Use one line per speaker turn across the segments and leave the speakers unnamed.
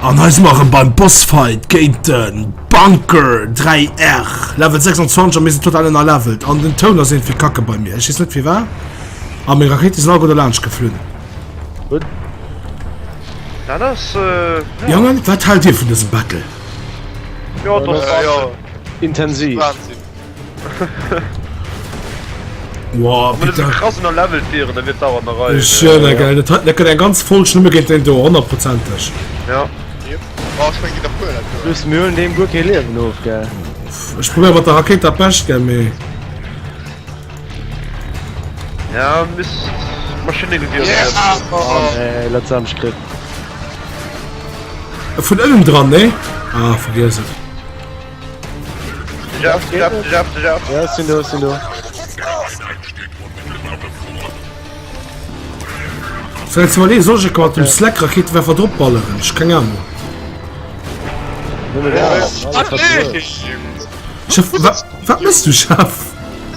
An hei si mer erëm beim Bossfight géint de Bunker 3R. Level 26 a mir sinn total ënnerlevelt. An den Toun ass iergendwéi kacke bei mir. Ech weess net firwat. A meng Rakéite sinn alleguer dolaanscht geflunn.
Gutt.
Dat ass, äh, ja.
Jongen, wat haalt dir vun dësem Battle?
Jo, dat ass
Ja. Intensiv.
Wahnsinn.
Wow,
Wann
bitte.
se krass ënnerlevelt wieren, da wier et awer an der Rei.
Schön, ja, geil. Dat hat, dat gëtt eng ganz Folg nëmme géint den do, honnertprozenteg.
Ja.
Yep. Oh, ech mengen, geet der puer dat do.
Plus mir huelen deem guer kee Liewen of, gell?
Ech probéier mat der Rakéit dat Bescht, gell, mee.
Ja, misst Maschinengewier.
Yeah!
Oh nee, let's am Skritt.
Vun ënnen dran, ne? Ah, vergiess et.
Jeff, Jeff, Jeff, Jeff.
Ja, ech sinn do, ech sinn do.
Soll jetzt iwwerleeën, soll ech mat dem Slack-Rakéitewerfer drop balleren? Ech keng Ahnung.
Nëmme dat.
Chef, wa, wat mëss du, Chef?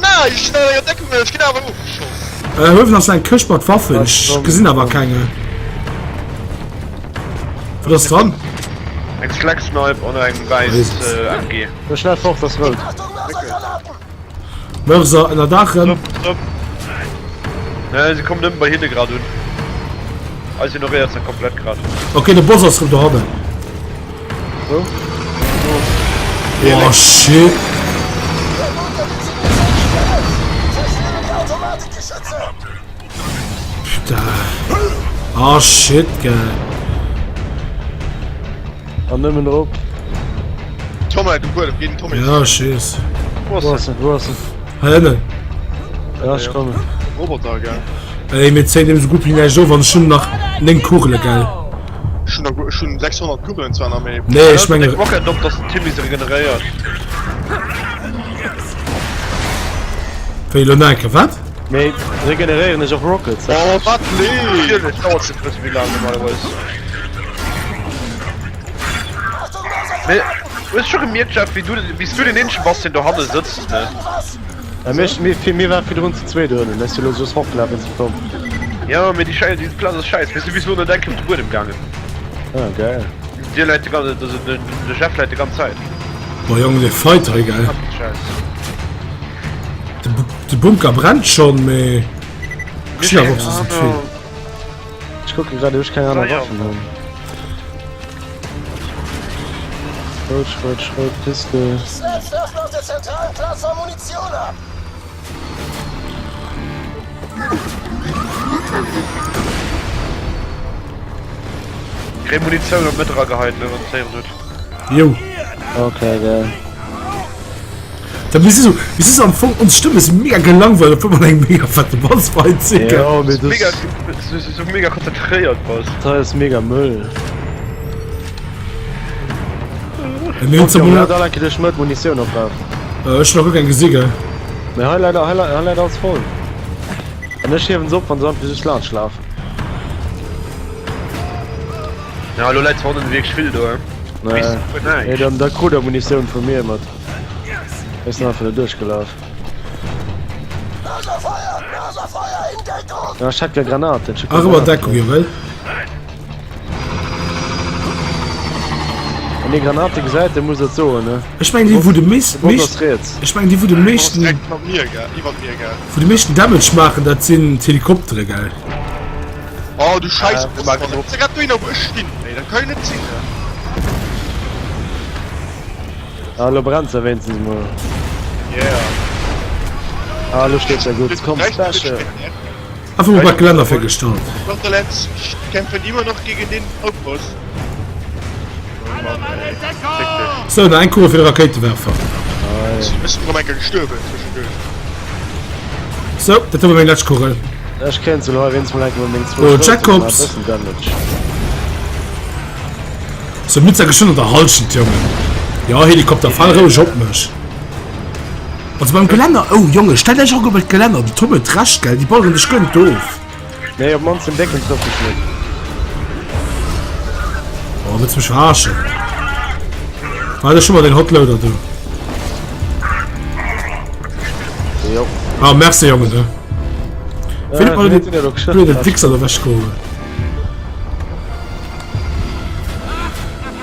Nein, ich schnell enger Deckung, ech ginn awer ofgeschoss.
Äh, huewen ass eng Këscht mat Waffen. Ech gesinn awer keng. Wat ass dran?
Eng Slack Snipe an eng wäiss MG.
Lo schnell fort, ass rout.
Mörser ënnerdaachen.
Drop, drop. Nee, se kommen nëmmen bei hinne grad un. Eis ignoréiert se komplett grad.
Okay, de Boss ass rëm dohannen.
Wou?
Oh shit. Putain. Oh shit, gell.
An nëmmen drop.
Tom läit um Buedem, géi den Tommy.
Ja, ech weess.
Wou ass en? Wou ass en?
Hei ënnen.
Ja, ech kommen.
Roboter, gell.
Ey, mir zéien deem sou gutt wéi näischt of an ech hunn nach 9 Kugele, gell.
Ech hunn nach, ech hunn 600 Kugelen zwar nach, mee.
Nee, ech menge.
Rocket op, dass den Timmy se regeneréiert.
Wéi elo nach eng Kéier, wat?
Mee regeneréieren ech och Rockets?
Oh, wat leed!
Natierlech dauert se e bësse méi laang normalerweis. Mee hues scho gemierkt Jeff, wéi du, wéi s du deen eenzege bass deen dohanne sëtzt ne?
Ja, mir, mir, mir waren virdrun zu zweet dohannen, ech si lo just fortgelaf wéinst dem Tom.
Jo, mee déi Schäi, déi Plaz ass schäiss. Mir si bis elo net eng Kéier op de Buedem gaangen.
Ah, geil.
Dir läit de gan, also den, de Jeff läit de ganz Zäit.
Boah Jongen, dee Fight hei, gell?
Schäiss.
De Bunker brennt schon, mee ech sinn awer och soss net vill.
Ech kucke grad, ob ech keng aner Waffen hunn. Rout, Schrot, Schrot, Pistol.
Kréi Munitioun an d'Mëtt erageheit, ne, wann s héieren huet.
Jo.
Okay, geil.
Da mir si so, mir si so am Fong, ons Stëmme si mega gelangweilt, obwuel mer an engem mega fette Bossfight sinn.
Ja, mee das,
Mega, so, so mega konzentréiert bass.
das hei ass mega Müll.
Ja, mir hunn
Jo,
zwar
mir hat all eng Kéier duerch Mëtt Munitioun oplaf.
Äh, ech hunn nach guer keng gesi, gell.
Mee hei läit, hei läit, hei läit alles voll. An ech hiewen se op, wann se einfach just laanscht lafen.
Ja, elo läit zwar net wierklech vill do, he.
Nee, nee, dann, da krut der Munitioun vu mir mat. Ech sinn einfach do duerchgelaf. Ja, ech hätt gär Granaten. Ech hu
Ach, iwwer Deckung, jawel.
Wann ee Granate gesäit, da muss dat soen, ne?
Ech mengen déi wou de meeschten,
De Bot ass riets.
ech mengen déi wou de meeschten,
Direkt mat mir, gell? Iwwer mir, gell?
wou de meeschten Damage maachen, dat sinn d'Helikoptere, gell?
Oh du Scheiß,
Äh, wir machen
Boss, grad dohinner wou ech stinn, ey, dat kann jo net sinn, ne?
Ah, lo brennt se wéinstens mol.
Yeah.
Ah, lo steet se gutt. Komm, Special.
Einfach mol bei Geländer virgestallt.
Koteletz kämpfen immer noch gegen den Hauptboss. Oh Mann, ey. Fick dich.
So, nach eng Kugel fir de Rakéitewerfer.
Ech sinn erëm eng Kéier gestuerwen zwischenduerch.
So, dat war meng lescht Kugel.
Ech kréien se lo hei wéinstens mol eng Kéier mat meng zwou
Oh,
Schrot,
Jacobs.
e bëssen Damage.
So, mir hunn geschwënn an der Halschent, Jongen. Ja, Helikopter, fal roueg op mech. Also beim Gelänner, oh Jonge, stellt iech och op et Gelänner, den Tom huet Recht, gell, déi balleren dech guer net of.
Nee, op mannst den décken trëfft mech net.
Oh, wëlls mech verarschen? Warte, schon mal den Hotloader do.
Jo.
Ah, merci, Jongen, ne? Wéi huet den blöden Wichser do wech geholl?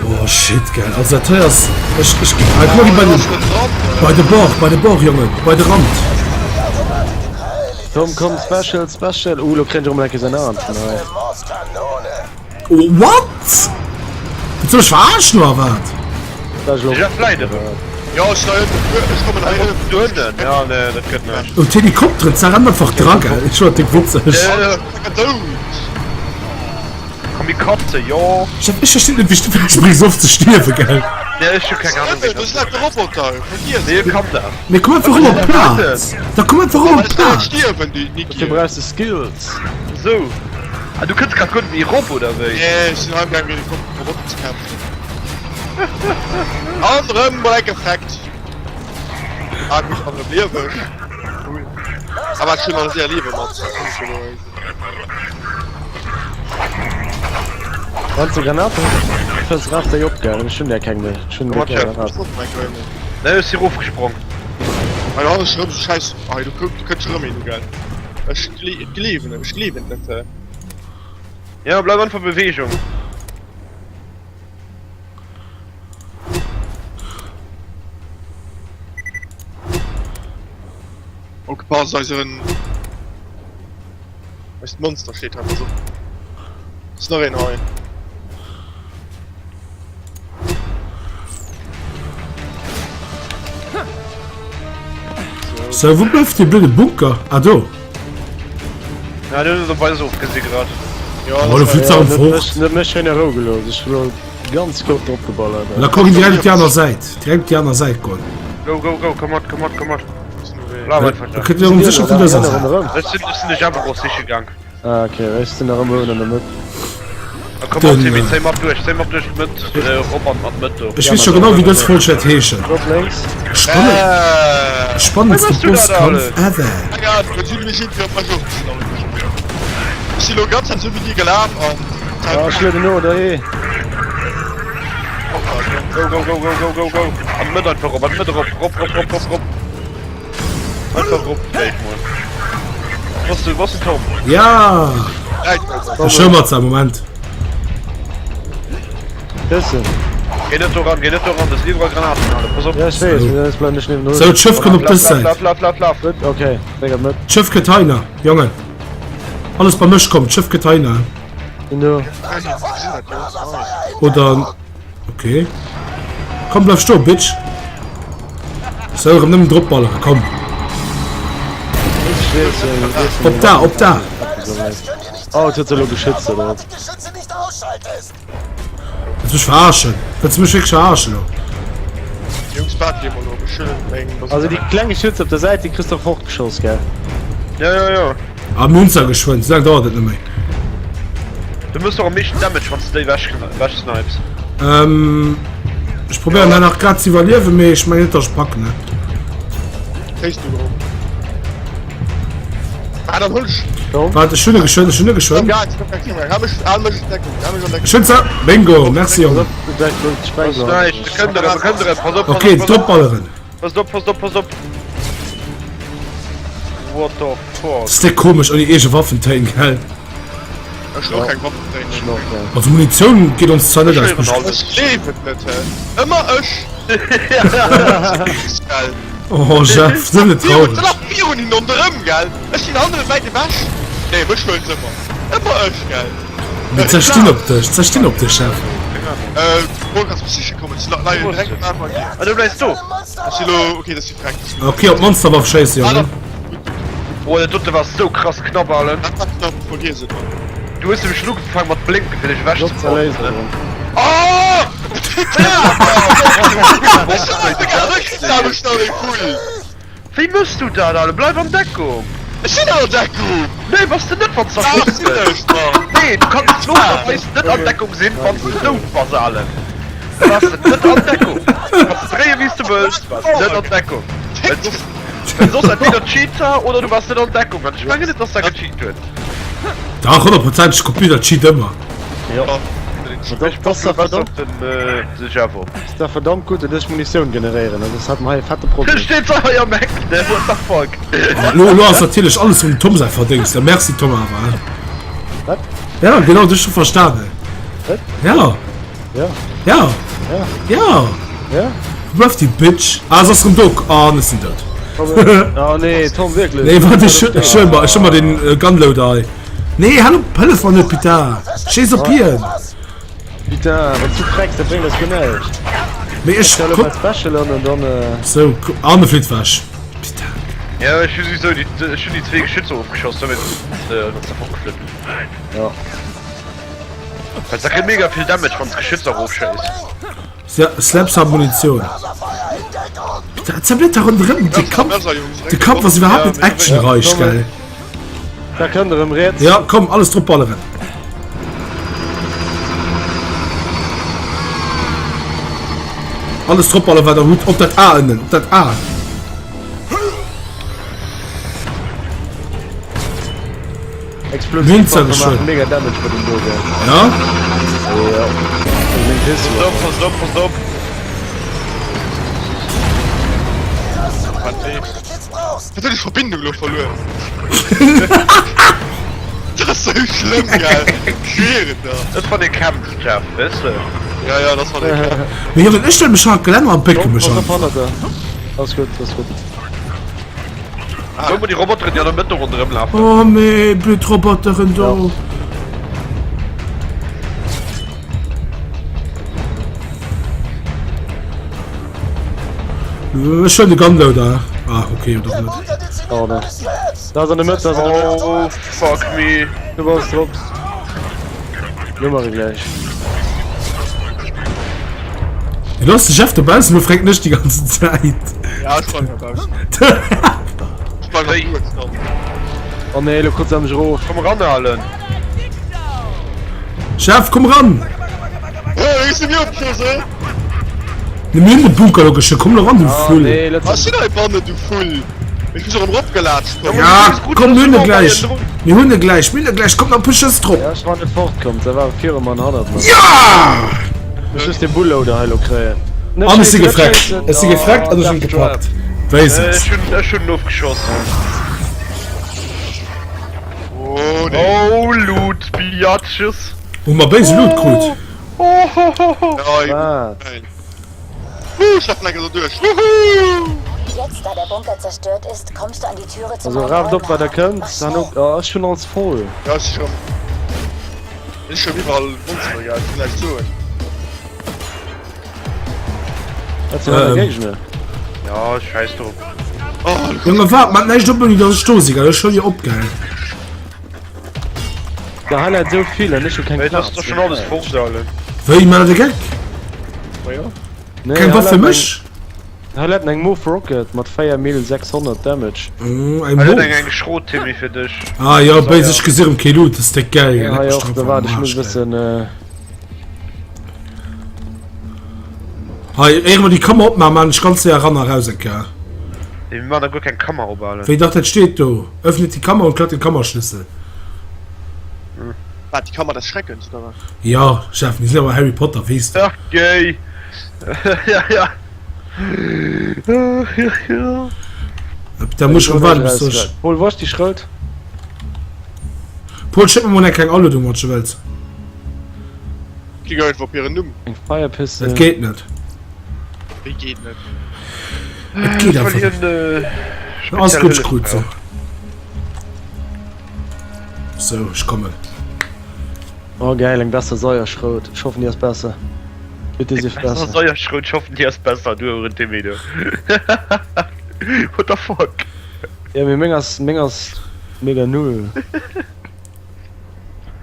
Oh shit, gell. Also dat hei ass... Ech, ech, ah, guck mal, bei den, bei de Bord, bei de Bord, Jongen, bei de Rand.
Komm, komm, Special, Special. Uh, lo kréint ech och mol eng Kéier säin Aen vun hei.
Oh, what? Willst du mech verarschen oder wat?
Jeff läit erëm.
Jo, ech leien ech kommen hei ënnen.
Do ënnen? Ja, nee, dat gëtt näischt.
Oh, d'Helikopteren zerrennen einfach dra, gell? Ech war déck witzeg.
Dout!
Kamikaze, jo.
Jeff, ech verstinn net, wéi s du fäerdeg bréngs oft ze stierwen, gell?
Ja, ech hu keng Ahnung, wéi
Do ass de Roboter, vergiess
Nee, kann dat.
Mee komm einfach rëm op d'Plaz! Da komm einfach rëm op d'Plaz!
Stierwen, déi Niki.
Dofir brauchs de Skills.
Sou. Ah, du kënns grad guer net méi erop, oder wéi?
Nee, ech sinn heimgaang fir mat Roboter ze kämpfen. An rëm mol eng Effekt. Ah gutt, an rëm lieweg. Cool. Awer ech hunn nach séier Liewe mat.
Wann s de Granaten fënns, raff déi op, gell? Ech hunn där keng méi. Ech hunn
Komm mat,
keng
Chef.
Granaten.
Nee, ech si rofgesprong.
Hei ass erëm sou scheiss. Hei do kënnt scho rëm een u, gell? Ech gleewen et, ech gleewen et net.
Ja, bleif einfach Bewegung.
Opgepasst, eisen eist Monster steet hei, pass op. Ass nach een hei?
So, wou bleift dee blöde Bunker? Ah, do.
Ja, den huet eis ofgesi grad.
Ja,
Oh, du flitts awer fort.
Net mech schéin a Rou gelooss. Ech hu lo ganz flott drop geballert.
Da komm direkt op déi aner Säit. Direkt op déi aner Säit goen.
Go, go, go, komm mat, komm mat, komm mat. Laf einfach
Da
da.
kritt Dir erëm sécher vun dëser Säit.
Ech sinn, ech sinn dech einfach och siche gaang.
Ah, okay, ech sinn nach ëmmer un an der Mëtt.
A komm
Den,
mat, Timmy, zéi mat duerch, zéi mat duerch d'Mëtt, erop an an d'Mëtt do.
Ech weess scho genau wéi dës Folg wäert heeschen.
Drop lénks.
Spannend, spannendste Bosskampf ever.
Ah, ech lueden no, oder ee.
Go, go, go, go, go, go, go. An d'Mëtt einfach erop, an d'Mëtt erop, rop, rop, rop, rop, rop. Einfach rop, wéi ich mol. Was du, was du Tom?
Ja! Ech schau mat Moment.
Bëssen.
Geh net doran, geh net doran, das sind überall Granaten alle. Pass op.
Ja, ech weess, mee ech bleiwen ech niewendrun.
So, d'Schëff kënnt op dës Säit.
Laf, laf, laf, laf.
Gutt, okay, déi gëtt met.
D'Schëff kënnt heiner, Jongen. Alles bei mech kommt, d'Schëff kënnt heiner.
Sinn do.
Oder Okay. Komm, bleif stoen, Bitch. So, erëm nëmmen drop ballere, komm. Op da, op da.
Oh, et huet se elo geschützt, oder wat?
Wëlls du mech verarschen? Wëlls du mech wierklech verarschen elo?
Jungs, waart hier mol op, ech huelen meng.
Also déi kleng Geschütz op der Säit, déi kriss de och fortgeschoss, gell?
Ja, ja, ja.
Ah, mir hunn se geschwënn, sou laang dauert et net méi.
Du mëss och am meeschten Damage wanns de déi wech wech snipes.
Ähm, ech probéieren hei nach grad ze iwwerliewen, mee ech mengen net dass ech packen ne.
Kéis du drop. Ah, dann hol ech.
Warte, ech hunn e geschwënn, ech hunn e geschwënn.
Ja, ich komm, komm, hab ich, hab ich Deckung, hab ich
Ech hunn se! Bingo, merci Jong.
Kënnt erëm, kënnt erëm, pass op, pass
Okay,
op, pass op.
drop balleren.
Passt op, passt op, passt op! What the fuck?
Ass déck komesch ouni eege Waffentéin, gell?
Ech hun och keng Waffentéin.
Also Munitioun geet ons zwar net aus.
Ech gleef et net, hä? Ëmmer ech!
Oh Jeff, sou net traureg.
Se lafen virun hinnen ronderëm, gell? Ech stinn hanneren wäit ewech. Nee, mech huelen se ëmmer. Ëmmer ech, gell?
Mee zerstinn op dech, zerstinn op dech, Jeff.
Äh, wo kannst du sicher kommen? Ich leie direkt am Anfang hier.
Ah, du bleibst do.
Ich bin lo, okay, das ist direkt.
Okay, op Monsterwaff schéissen, Jongen.
Oh, dat dote war sou krass knapp, Allen.
Dat war knapp, vergiess et.
Du hues nämlech schon ugefaangen mat blénken, fir dech ewech ze porten.
Oh!
Wéi mëss du dat, Ale? Bleif an Deckung!
Ech sinn an Deckung!
Nee, bass de net, wann s erschoss gëss! Nee, du kanns logescherweis net an Deckung sinn, wann s de dout bass, Ale! Da bass de net an Deckung! Du kanns dréien, wéi s de wëlls, du bass net an Deckung! Well soss, well soss entweder Cheater oder du bass net an Deckung, an ech mengen net, dass der gecheat huet.
Dach, honnertprozenteg, Computer cheat ëmmer.
Jo.
Ech passe lo besser op den de Jeff op.
Ass da verdammt gutt, dat ech Munitioun generéieren, well soss hat mer hei e fette Problem.
Steet se hei am Eck, ne? What the fuck?
Lo, lo ass natierlech alles vum Tom säi Verdéngscht. Merci Tom awer.
Wat?
Ja, genau, du hues scho verstanen.
Wat?
Ja.
Ja.
Ja.
Ja.
Ja.
Ja.
Bluff die Bitch. Ah, se ass rëm do. Ah, ech sinn dout.
Oh nee, Tom, wierklech?
Nee, warte, ech, ech huel mer, ech huel mer den äh, Gunloader hei. Nee, hal op, hëllef mer net, putain. Schéiss op hien.
Putain, wann du frecks, dat bréngt eis guer näischt.
Mee ech
Ech soll
komm.
op Special an an dann. Äh...
So, an e flitt wech. Putain.
Ja, ech hu sowieso déi, ech hunn déi zwee Geschützer ofgeschoss, damit äh, ass der fortgeflunn.
Ja.
Well da kritt mega vill Damage, wann s Geschützer erofschéiss.
Slaps haben Munition. Dat zerblitt da ronderëm. De Kampf, de Kampf ass iwwerhaapt net actionreich, gell?
Da kënnt erëm riets.
Ja, komm, alles drop balleren. Alles drop balleren, wat der hutt. Op dat A ënnen, op dat A.
Explosivwaffe maachen mega Damage bei dem do, gell?
Ja?
Ja. Also meng Pistol.
Passt op, passt op, passt op!
Wat huet ech Verbindung lo verluer? Dat ass sou schlëmm, gell? Ech schwieren der.
Dat wann ee kämpft, Jeff, weess de?
Ja, ja, dat wann ee kämpft.
Mee Jongen, ech stelle mech hannert d'Gelänner an bécke mech
Pass op
einfach.
hannert der. Alles gutt, alles gutt.
Wou mer déi Roboteren, déi an der Mëtt do ronderëm lafen.
Oh nee, blöd Roboteren do. Ech huelen de Gunloader. Ah, okay, oder net.
Oh, da. Da ass an der Mëtt, da ass an der Mëtt.
Oh, fuck me.
Du bass drop. Lo mach ich gleich.
Du lass de Jeff dobaussen, lo fréngt nech déi ganzen Zäit.
Ja, ech bleiwen dobaussen. Ech bleiwen nach kuerz dann.
Oh nee, lo krut se mech erof.
Komm ran, Alen.
Jeff, komm ran!
Hey, wéi si mir opgeschoss,
Ne mir hunn de Bunker lo geschéckt, komm lo ran, du
Oh
Vull!
nee, let's.
Ech sinn hei bannen, du Vull! Ech muss erëm eropgelaatscht kommen.
Ja, komm, mir hunn e gläich! Mir hunn e gläich, mir hunn e gläich, komm, da push es drop!
Ja, ech war net fortkomm, se ware viru mer an hannert mer.
Ja!
Ech muss de Bullloader hei lo kréien. Net
An ech si
schéissen, net
gefreckt!
schéissen!
Ech si gefreckt an ech hunn
Oh,
gepackt. Wéi
Ech
sechs.
hunn, ech hunn en ofgeschoss.
Oh nee.
Oh, Loot, Biatches!
Hu mer béise Loot krut.
Oh, ho, ho, ho.
Ja,
Wat?
nein. Huh, ich lauf lecker so durch. Wuhu!
Jetzt, da der Bunker zerstört ist, kommst du an die Türe zum
Also raaft op wat der
Räume. Mach
kënnt.
schnell.
Oh, ech hunn alles voll.
Ja, ich schon. Ich schon überall Monster, egal, ich kann gleich soen.
Wat sinn hei
Ähm.
Géigner?
Ja, scheiß drop.
Oh,
Junge, waart, mat näischt op, ouni dass ech do sinn, gell? Ech huel jo op, gell?
Da hei läit esou vill an ech hu keng
Mee
Plaz.
das ist doch schon alles fort, Alen.
Wéi, mat der Geck?
Nee,
Keng
hei
Waff fir
läit
mech?
eng- Hei läit eng Move Rocket mat 4600 Damage.
Mm, eng
Hei läit
Move.
eng eng Schrot, Timmy, fir dech.
Ah jo, béis, ech gesi rëm kee Loot, dat ass déck geil, gell?
Ja,
Leck
jo,
mech
da
drauf
waart,
am
ech muss
Arsch, gell.
bëssen. Äh,
Hei, éier mer déi Kammer opmaachen, maan ech ganz séier ran a raus eng Kéier.
Mee mir maan da guer keng Kammer op, Alen.
Wéi dach, dat steet do. Öffnet die Kammer und klaut den Kammerschlüssel.
Wat, die Kammer des Schreckens, oder wat?
Jo, Jeff, mir sinn awer Harry Potter, weess de.
Ach, géi. Ja, ja. Ach, ja, ja.
Da muss ech rëm waarden, bis ech.
Paul, wou ass déi Schrout?
Paul, schéck mer mol eng kleng Aluedung, wann s de wëlls.
Klick einfach op hiren Numm.
Eng Fire Pistol.
Dat geet net.
Wéi geet net?
Et geet einfach net. Alles gutt, ech krut se. Sou, ech kommen.
Oh geil, eng besser Säuerschrout. Ech hoffen déi ass besser. Bitte sief
Eng besser
besser.
Säuerschrout, ech hoffen déi ass besser, du Huren Timmy du. What the fuck?
Ja mee meng ass meng ass mega null.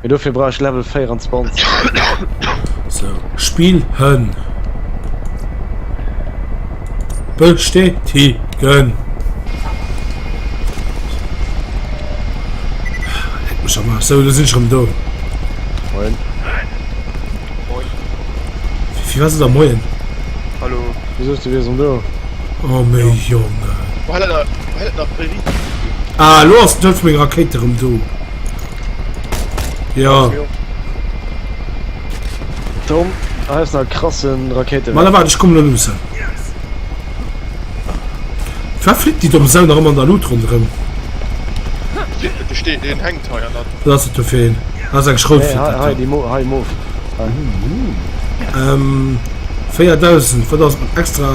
Mee dofir brauch ech Level 24.
Sou, Spill hënn. Bestätigen. Leck mech am Arsch. Sou, lo sinn ech erëm do.
Moin.
Moin.
Fir wat sot der Moien?
Hallo.
Wéi soos du wiers erëm do?
Oh méi Jongen.
Wo hält er, wo hält nach
Ah, lo ass den Toud vu menger Rakéit erëm do. Ja.
Tom, hei ass nach e krassen Rakéitenwerfer.
Ma da waart, ech kommen elo luussen. Firwat flitt déi domm Sau nach ëmmer an der Lut ronderëm?
Dee steet, deen hänkt hei an der.
Wat ass dat do fir een? Ah, ass eng Schroutflinte.
Nee, hei, hei, déi Mo, hei Mof. Hei.
Ähm, 4000, wat ass mat extra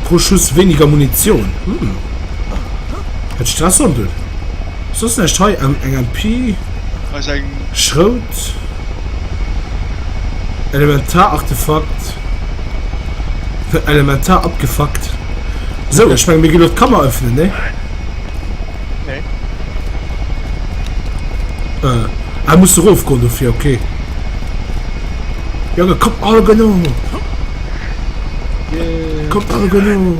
pro Schuss weniger Munition? Hm. Hätt Stress sollen doen. Soss näischt hei, eng MP.
Hei ass eng.
Schrout. Elementarartefakt. Elementar abgefuckt. Sou, ech menge mir ginn elo d'Kammer öffnen, ne?
Nee.
Äh, ah, muss erofgoen dofir, okay. Junge, kommt alle genau. Kommt alle genau.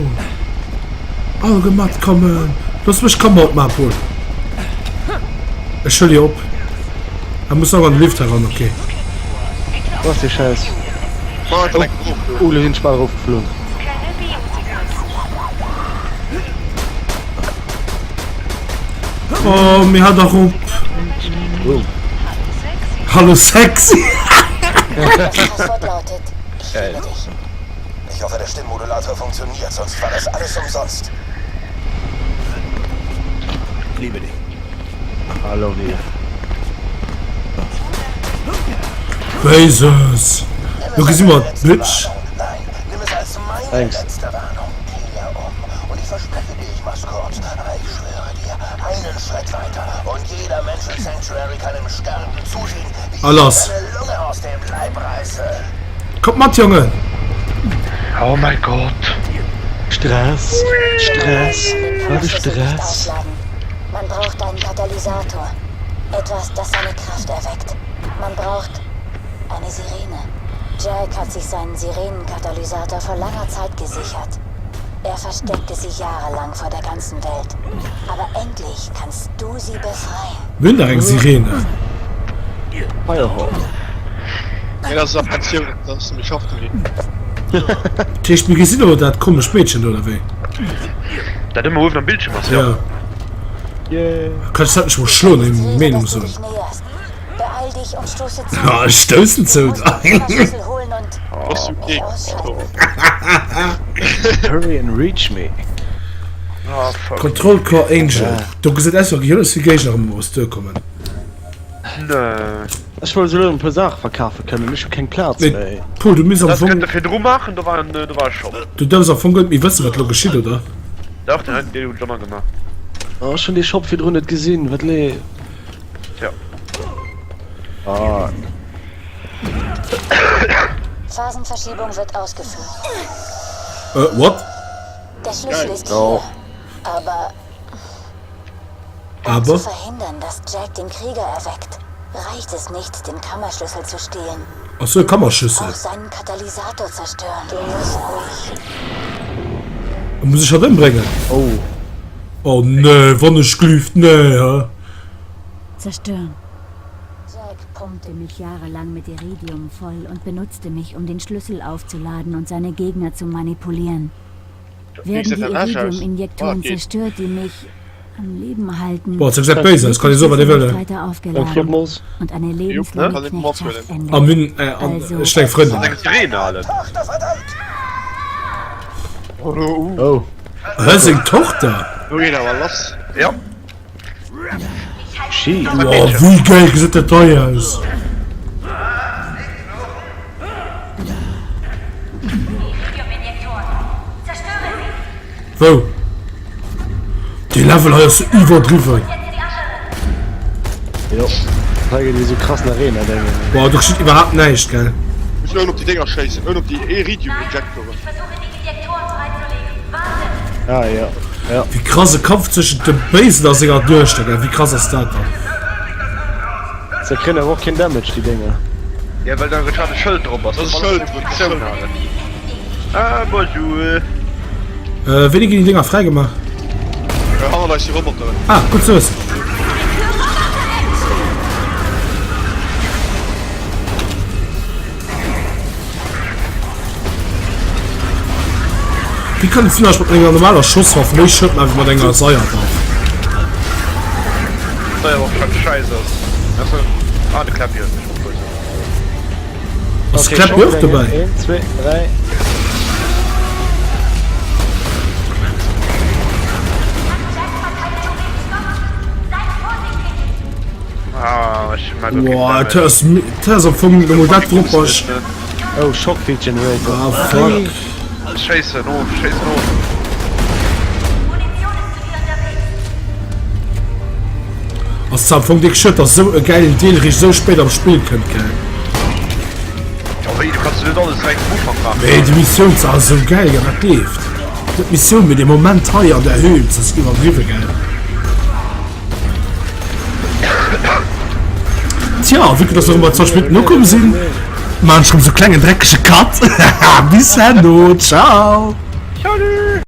Alle matkommen. Looss mech d'Kammer opmachen, Paul. Ech huel déi op. Er muss auch an den Lift heran, okay.
Was die Scheiß.
Oh,
oh, da sind Spall raufgeflogen.
Oh, mir hat auch op.
Oh.
Hallo sexy.
Das Passwort lautet, ich liebe dich.
Ich hoffe, der Stimmmodulator funktioniert, sonst war das alles umsonst. Liebe dich.
I love you.
Béises. Lo gesi mer d'Bitch.
Nein, nimm es als meine
Thanks.
letzte Warnung. Kehr um und ich verspreche dir, ich mach's kurz, aber ich schwöre dir, einen Schritt weiter und jeder Mensch in Sanctuary kann im Sterben zusehen, wie ich
A lass.
dir deine Lunge aus dem Leib reiße.
Kommt mat, Jongen.
Oh mein Gott.
Stress, Stress,
Den
wat e
Kammerschlüssel nicht
Stress.
aufladen. Man braucht einen Katalysator. Etwas, das seine Kraft erweckt. Man braucht eine Sirene. Jack hat sich seinen Sirenenkatalysator vor langer Zeit gesichert. Er versteckte sie jahrelang vor der ganzen Welt. Aber endlich kannst du sie befreien.
Mir hunn dach eng Sirene.
Firehawk.
Nee, dat ass a Pensioun, dat ass méi schafft méi.
Dat heescht, mir gesinn elo dat komescht Meedchen do, oder wéi?
Dat ëmmer uewen am Bildschirm ass, jo.
Ja.
Yeah.
Kann ech dat nicht mol schloen, eng
Rede,
Meenung
dass du
soen.
dich näherst. Beeil dich und stoße zu.
Ja, ech stoussen
Du
zou.
musst den Kammerschlüssel holen und
Was du
mich
gegen.
ausschalten.
Hurry and reach me.
Ah, fuck.
Control Core Angel. Do gesäit aus, wéi wéi vill Géigner erëm op eis duerkommen.
Nee.
Ech wollt esou e puer Saache verkafe kënnen, mee ech hu keng Plaz
Mee
méi.
Paul, du misst am
Dat
Fong,
kënnt e virdru maachen, do war en, do war e Shop.
du däerfs am Fong guer net méi wëssen, wat elo geschitt, oder?
Dach, den heiten Deel hunn ech och nach gemaach.
Oh, ech hunn dee Shop virdrun net gesinn, wat lee.
Tja.
Ah.
Phasenverschiebung wird ausgeführt.
Äh, what?
Der Schlüssel ist hier.
Oh.
Aber um
Aber?
zu verhindern, dass Jack den Krieger erweckt, reicht es nicht, den Kammerschlüssel zu stehlen.
Ach so, Kammerschlüssel.
Auch seinen Katalysator zerstören. Du musst mich.
Muss ech hatt ëmbréngen?
Oh.
Oh nee, wann ech glüft, nee, hä?
Zerstören. Jack pumpte mich jahrelang mit Iridium voll und benutzte mich, um den Schlüssel aufzuladen und seine Gegner zu manipulieren. Werden die Iridium-Injektoren zerstört, die mich am Leben halten,
Boah, dat gesäit béis aus, kann ee soen wat ee wëll.
wird weiter aufgeladen und eine lebenslange Knechtschaft
A
endet.
minn, äh, an ech deng Frëndin.
Seng Sirene halen.
Tochter, verdammt!
Oh.
Hä, seng Tochter?
Do geet awer lass.
Ja.
Shit.
Boah, wéi geil gesäit dat hei aus! Wou? Dee Level hei ass sou iwwerdriwwen.
Jo, hei gëtt et esou krassen Arena-Déngen.
Boah, do geschitt iwwerhaapt näischt, gell?
Muss oun op déi Dénger schéissen, oun op déi Iridium-Injektoren.
Ah jo, jo.
Wéi krass e Kampf zwëschent dem Béisen a senger Duechter, gell? Wéi krass ass dat dann?
Se kréien awer och keen Damage déi Dénger.
Ja well da grad e Schëld drop ass.
Ass e Schëld drop.
Positioun halen. Ah bonjour.
Äh, wéini ginn déi Dénger fräigemaach?
Äh, hannert eis déi Roboteren.
Ah, gutt ze wëssen. Wéi kann et sinn, dass ech mat menger normaler Schosswaff méi Schued maache wéi mat enger Seierwaff?
Seierwaff schon scheiße ass. Achso. Ah, de Clappi huet mech opgeholt.
Ass de Clappy och dobäi?
1, 2, 3.
Boah, dat ass, dat ass am Fong emol dat wourop ech.
Oh, Shockfield Generator.
Ah, fuck.
Schéissen of, schéissen of.
Ass am Fong déck schued, dass esou e gäilen Deel réischt esou spéit am Spill kënnt, gell?
Jo wéi, du kanns jo net alles direkt am Ufank maachen.
Mee déi Missioun ass esou gäil, gell? Wat leeft? Net d'Missioun, mee dee Moment hei an der Höhl, dat ass iwwerdriwwe gäil. Tja, vu que dass mer erëm bei 20 Minutten ukomm sinn, maachen ech erëm esou klengen dreckege Cut. Bis herno, ciao!
Salut!